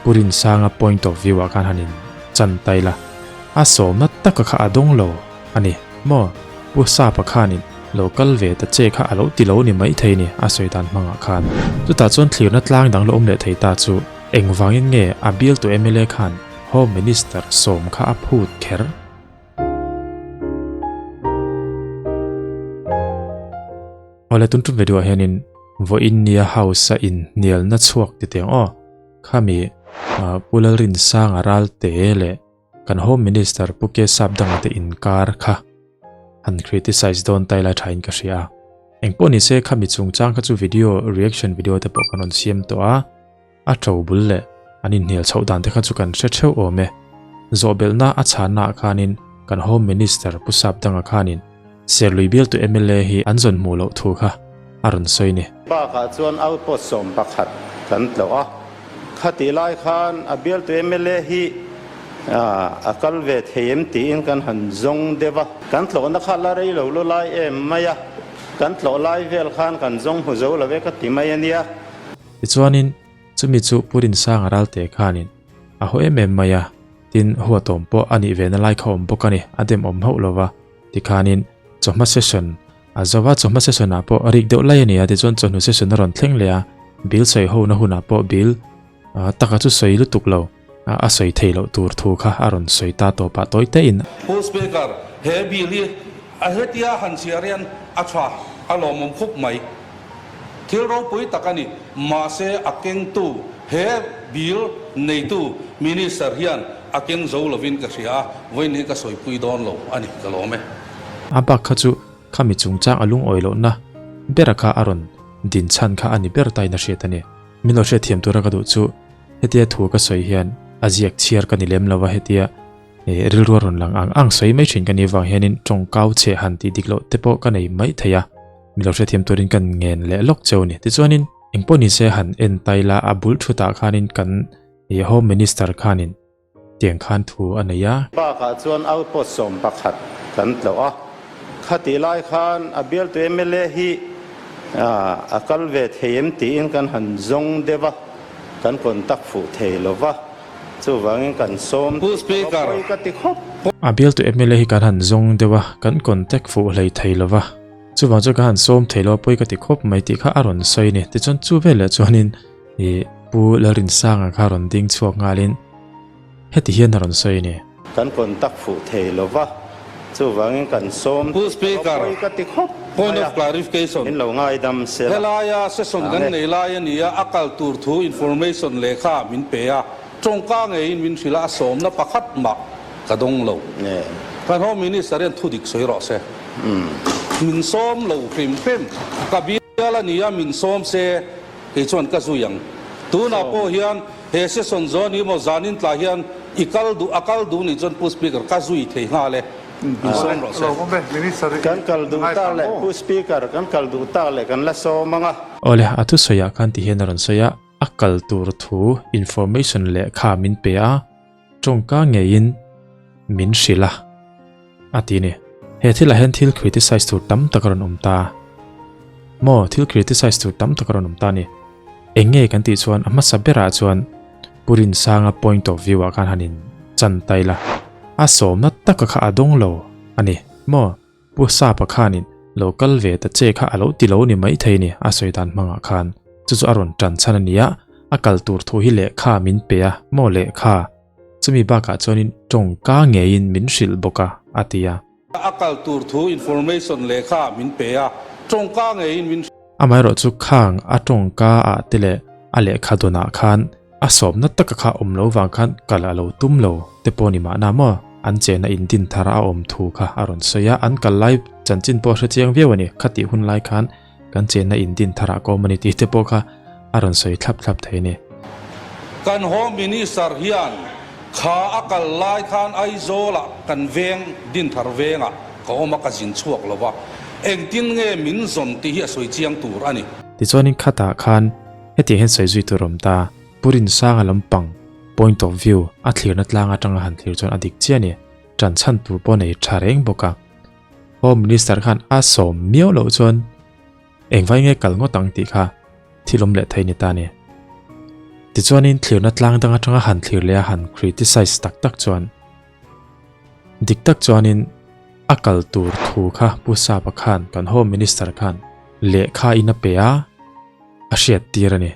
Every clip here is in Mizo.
Pu Rinsanga point of view ah khan han in chan ta ila, a sawmna taka kha a dawng lo a ni maw? Pu Sapa khanin lo kal ve ta che kha a lo ti lo ni maithei ni a sawi dan hmangah khan. Chutah chuan thlirna tlang dang la awm leh thei ta chu engvangin nge a bialtu mla khan Home Minister sawm kha a phut kher? Awle tun tum video ah hianin vawiin nia house a in hnialna chhuak ti teng aw khami Pu Lalrinsanga Ralte leh kan Home Minister Pu K Sapdanga te inkar kha han criticize dawn tai lai thain ka hria a. Engpawh nise khami chungchang kha chu video reaction video te pawh kan rawn siam tawh a. A to bul leh an inhnial chhoh dan te kha chu kan hre theuh awm e. Zawhbelhna a chhanna ah khanin kan Home Minister Pu Sapdanga khanin Serlui bialtu mla hi an zawn hmuh loh thu kha a rawn sawi ni. Bakah chuan outpost 11 kan tlawh a, khatih lai khan a bialtu mla hi a kal ve thei em tiin kan han zawng deuh a. Kan tlawhna kha la rei lo lu lai em mai a, kan tlawh lai vel khan kan zawng hmu zo lo e ka ti mai a nia. Tichuanin, chumi chu Pu Rinsanga Ralte khanin a haw em em mai a, tin huatawm pawh a nih vena lai kha awm bawk a ni, a dem awm hauh lo va. Tikhanin chawhma session a zo va, chawhma session ah pawh a rik deuh lai a ni a, tichuan chawhnu session a rawn thleng leh a, bill sawi hona hunah pawh bill taka chu sawi lutuk lo, a sawi thei loh tur thu kha a rawn sawi ta tawpah tawi tein. Pu Speaker, he bill hi a hetia han chhiar hian a tha, a lawmawm khup mai. Thil ropui tak a ni. Mahse a kengtu, he bill neitu Minister hian a keng zo lovin ka hria a, vawiin hi ka sawipui dawn lo a ni, ka lawm e. A bak kha chu khami chungchang a lungawi lohna bera kha a rawn din chhan kha a ni ber tain a hriat a ni. Min lo hriatthiam tura ka duh chu hetia thu ka sawi hian a ziak chhiar ka ni lem lo a, hetia rilru a rawn lang ang ang sawi mai thin ka nih vang hianin tawngkau cheh han tih dik loh te pawh ka nei mai thei a. Mi lo hrethiam turin kan ngen leh lawk cheu a ni. Tichuanin engpawh ni se han en tai la, a bul thutah khanin kan Home Minister khanin tiang khan thu a nei a. Bakah chuan outpost 11 kan tlawh a, khatih lai khan a bialtu mla hi a kal ve thei em tiin kan han zawng deuh a, kan contact fuh thei lo va. Chuvangin kan sawm Pu Speaker. Pawi ka ti khawp. A bialtu mla hi kan han zawng deuh a, kan contact fuh hlei thei lo va. Chuvang chu ka han sawm thei lo a, pawi ka ti khawp mai tih kha a rawn sawi a ni. Tichuan chu veleh chuanin ih Pu Lalrinsanga kha rawn ding chhuak nghalin heti hian a rawn sawi a ni. Kan contact fuh thei lo va, chuvangin kan sawm Pu Speaker, pawi ka ti khawp point mai of a, clarification. min lo ngaidam se la. Helaia session Ang kan e. nei lai a ni a, a kal tur thu information lehkha min pe a, tawngka ngeiin min hrilh a, a sawmna pakhat mah ka dawng lo. Kan Home Minister hian thu dik sawi rawh se. Min sawm lo hrim hrim. Ka bial a ni a, min sawm se kei chuan ka zui ang. Tunah pawh hian He session zawn hi maw zanin tla hian i kal duh a kal duh nih chuan Pu Speaker ka zui thei nghal e, in sawm rawh se. Kan kal duh tak leh Pu Speaker kan kal duh tak leh kan la sawm ang a. Awle, a thusawi ah khan ti hian a rawn sawi a, a kal tur thu information lehkha min pe a, tawngka ngeiin min hrilh a, a ti ni. He thilah hian thil criticize tur tam tak a rawn awm ta. Maw, thil criticize tur tam tak a rawn awm ta a ni. Eng nge kan tih chuan a hmasa berah chuan Pu Rinsanga point of view ah khan han in chan ta ila. A sawmna taka kha a dawng lo a ni maw? Pu Sapa khanin lo kal ve ta che kha a lo ti lo ni maithei ni a sawi dan hmangah khan. Chu chu a rawn tan chhan a ni a, a kal tur thu hi lehkha min pe a maw lehkha? Chumi bakah chuanin tawngka ngeiin min hrilh bawk a, a ti a. A kal tur thu information lehkha min pe a, tawngka ngeiin min. Amaherawh chu khang a tawngka ah te leh a lehkha dawnah khan a sawmna taka kha awm lo vang khan kal a lo tum lo te pawh ni mahna maw? An chena in din thar a awm thu kha a rawn sawi a, an kal lai chanchin pawh a hre chiang viau a ni. Khatih hun lai khan kan chena in din tharah ka awm a ni tih te pawh kha a rawn sawi thlap thlap thei a ni. Kan Home Minister hian kha a kal lai khan Aizawlah kan veng Dinthar vengah ka awm a, ka zin chhuak lo va, engtin nge min zawn tih hi a sawi chiang tur a ni. Tichuanin khatah khan hetiang hian sawi zui tur a awm ta, Pu Rinsanga lampang, point of view, a thlirna tlang atanga han thlir chuan a dik chiah a ni, ṭan chhan tur pawh nei ṭha reng bawk a. Home Minister khan a sawm miau loh chuan engvai nge kal ngawt ang tih kha thil awm leh thei ni ta ni. Tichuanin thlirna tlang dang atanga han thlir leh a han criticize tak tak chuan dik tak chuanin a kal tur thu kha Pu Sapa khan kan Home Minister khan lehkha in a pe a, a hriat tir a ni.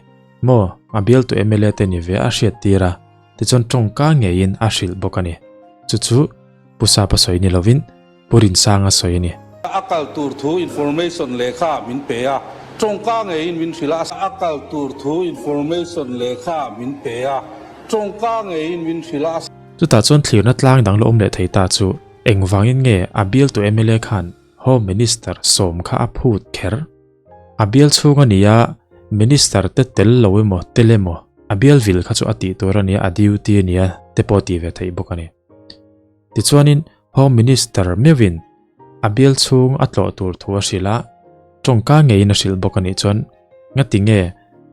Maw, a bialtu mla te ni ve a hriat tir a, tichuan tawngka ngeiin a hrilh bawk a ni. Chu chu Pu Sapa sawi ni lovin Pu Rinsanga sawi a ni. A kal tur thu information lehkha min pe a, tawngka ngeiin min hrilh a. A kal tur thu information lehkha min pe a, tawngka ngeiin min hrilh a. Chutah chuan thlirna tlang dang la awm leh thei ta chu engvangin nge a bialtu mla khan Home Minister sawm kha a phut kher? A bial chhung a nia, Minister te tel lo emaw tel emaw a bial vil kha chu a tih tur a nia, a duty a nia te pawh a tih ve theih bawk a ni. Tichuanin Home Minister meuhin a bial chhung a tlawh tur thu a hrilh a, tawngka ngeiin a hrilh bawk a nih chuan ngati nge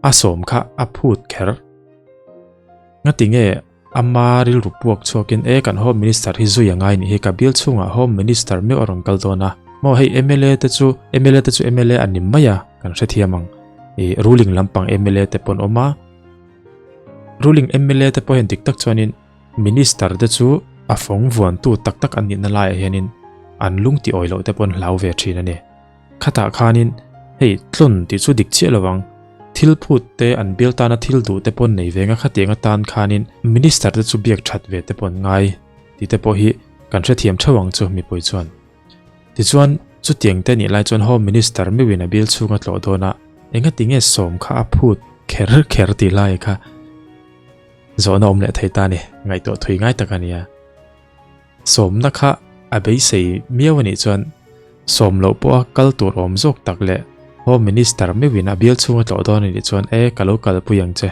a sawm kha a phut kher? Ngati nge ama rilru puak chhuakin e kan Home Minister hi zui a ngai nih hi ka bial chhungah Home Minister meuh a rawn kal dawn a, maw hei mla te chu mla te chu mla a ni mai a kan hrethiam ang ih ruling lampang mla te pawn awm a, ruling mla te pawh hian dik tak chuanin Minister te chu a fawng vuantu tak tak an nihna laiah hianin an lung ti awi loh te pawh an hlau ve thin a ni. Khatah khanin hei tlawn tih chu dik chiah lo ang, thil phut te an bial tana thil duh te pawh an nei ve nga khatiang atan khanin Minister te chu biak that ve te pawh an ngai tih te pawh hi kan hrethiam theuh ang chu mipui chuan. Tichuan chutiang te nih lai chuan Home Minister meuhin a bial chhunga tlawh dawn a, engati nge sawm kha a phut kher kher tih lai kha Zawhna awm leh thei ta ni, ngaihtuah thui ngai tak a nia. Sawmna kha a beisei miau a nih chuan sawm loh pawha kal tur awm zawk tak leh Home Minister meuhin a bial chhunga tlawh dawn a nih chuan e ka lo kalpui ang che.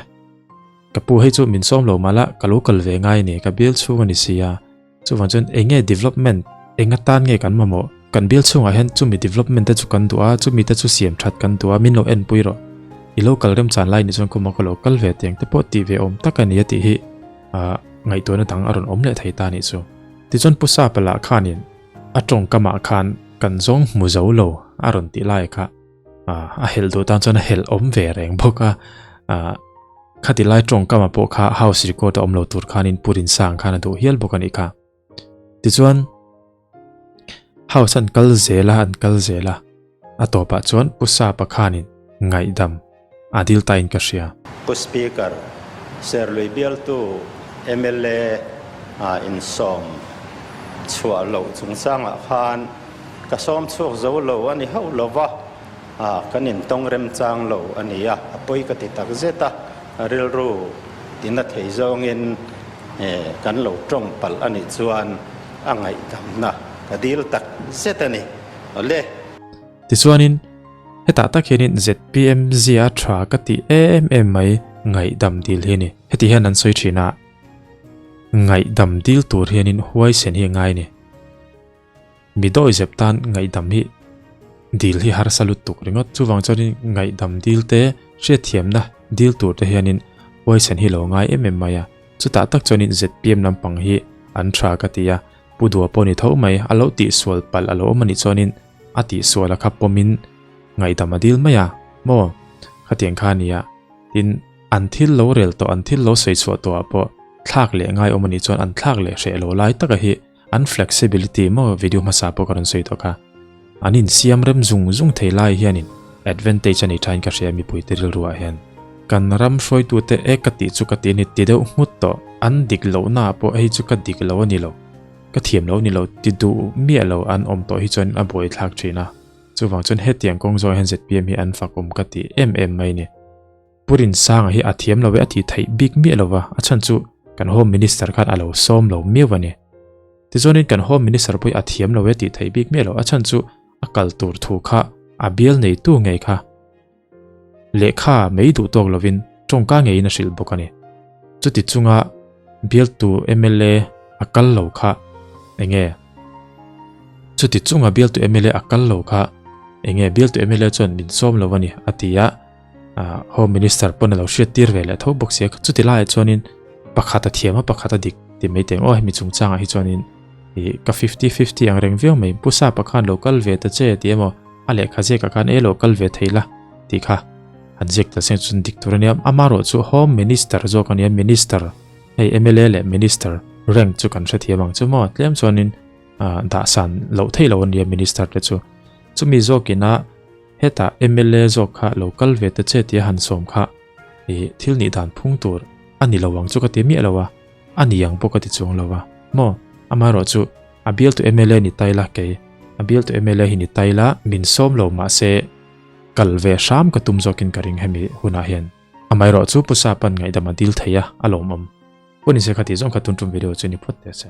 Ka pu hei chu min sawm lo mah la ka lo kal ve ngai a ni, ka bial chhung a ni si a. Chuvang chuan eng nge development, eng atan nge kan mamawh? Kan bial chhungah hian chumi development te chu kan duh a, chumi te chu siam that kan duh a, min lo enpui rawh. I lo kal remchan lai nih chuan kuma ka lo kal ve tiang te pawh tih ve awm tak a ni a tih hi ah ngaihtuahna dang a rawn awm leh thei ta nih chu. Tichuan Pu Sapa lah khanin a tawngkamah khan kan zawng hmu zo lo a rawn tih lai kha ah a helh duh tan chuan a helh awm ve reng bawk a, ah Khati lai tawngkama pawh kha house record a awm lo tur khanin Pu Rinsang khan a duh hial bawk a nih kha. Tichuan house an kal zel a, an kal zel a, a tawpah chuan Pu Sapa khanin ngaihdam a dil ta in ka hria. Pu Speaker, Serlui bialtu mla a insawm chhuah loh chungchangah khan ka sawm chhuak zo lo a ni hauh lo va. A, kan intawng remchang lo a ni a, a pawi ka ti tak zet a, rilru tina thei zawngin kan lo tawng palh a nih chuan a ngaihdamna ka dil tak zet a ni. Awle. Tichuanin, hetah tak hianin zpm zia tha ka ti em em mai ngaihdam dil hi a ni. Heti hian an sawi thin a, ngaihdam dil tur hianin huaisen hi a ngai a ni. Mi dawi zep tan ngaihdam hi dil hi harsa lutuk ringawt. Chuvang chuanin ngaihdam dil te hriatthiamna dil tur te hianin huaisen hi lo ngai em em mai a. Chutah tak chuanin zpm lampang hi an tha ka ti a, Pu Dua pawh ni tho mai, a lo tihsual palh a lo awm a nih chuanin a tihsual a kha pawmin ngaihdam a dil mai a, maw? Khatiang kha a nia. Tin, an thil lo rel tawh, an thil lo sawi chhuah tawhah pawh thlak leh ngai awm a nih chuan an thlak leh hreh lo lai taka hi An flexibility maw video hmasa pawh ka rawn sawi tawh kha. An insiam rem zung zung thei lai hianin advantage a nei thain ka hria mipuite rilruah hian. Kan ram hruaitute e ka tih chu ka ti a ni ti deuh nghut tawh. An dik lohnaah pawh hei chu ka dik lo a ni lo, ka thiam lo a ni lo ti duh miah lo an awm tawh hi chuan a buaithlak thin a. Chuvang chuan hetiang kawng zawng hian zpm hi an fakawm ka ti em em mai ni. Pu Rinsanga hi a thiam lo e a tih theih bik miah lo va, a chhan chu kan Home Minister khan a lo sawm lo miau a ni. Tichuanin kan Home Minister pawh hi a thiam lo e tih theih bik miah lo, a chhan chu a kal tur thu kha a bial neitu ngei kha lehkha mai duh tawk lovin tawngka ngeiin a hrilh bawk a ni. Chuti chunga bialtu mla a kal lo kha enge? Chuti chunga bialtu mla a kal lo kha enge? Bialtu mla chuan min sawm lo a ni a ti a. Home Minister pawn a lo hriat tir ve leh tho bawk sia chuti laiah chuanin pakhat a thiam a pakhat a dik ti mai teng aw hemi chungchangah hi chuanin ih ka fifty fifty ang reng viau mai Pu Sapa khan lo kal ve ta che ti emaw a lehkha zekah khan e lo kal ve thei la tih kha. Han ziak tel seng chuan dik tur a nia. Amaherawh chu Home Minister zawk a nia, Minister hei mla leh Minister rank chu kan hrethiam ang chu maw? Tlem chuanin dah san loh theih loh a nia Minister te chu. Chumi zawkina hetah mla zawk kha lo kal ve ta che tia han sawm kha ih thil nih dan phung tur a ni lo ang chu ka ti miah lo a, a ni ang pawh ka ti chuang lo a maw? Amaherawh chu a bialtu mla ni tai la kei, a bialtu mla hi ni tai la min sawm lo mahse, Kal ve hram ka tum zawkin ka ring hemi hunah hian. Amaherawh chu Pu Sapan ngaihdam a dil thei a, a lawmawm. Hun inse kha tih zawng kha tun tum video chu ni phawt teh se.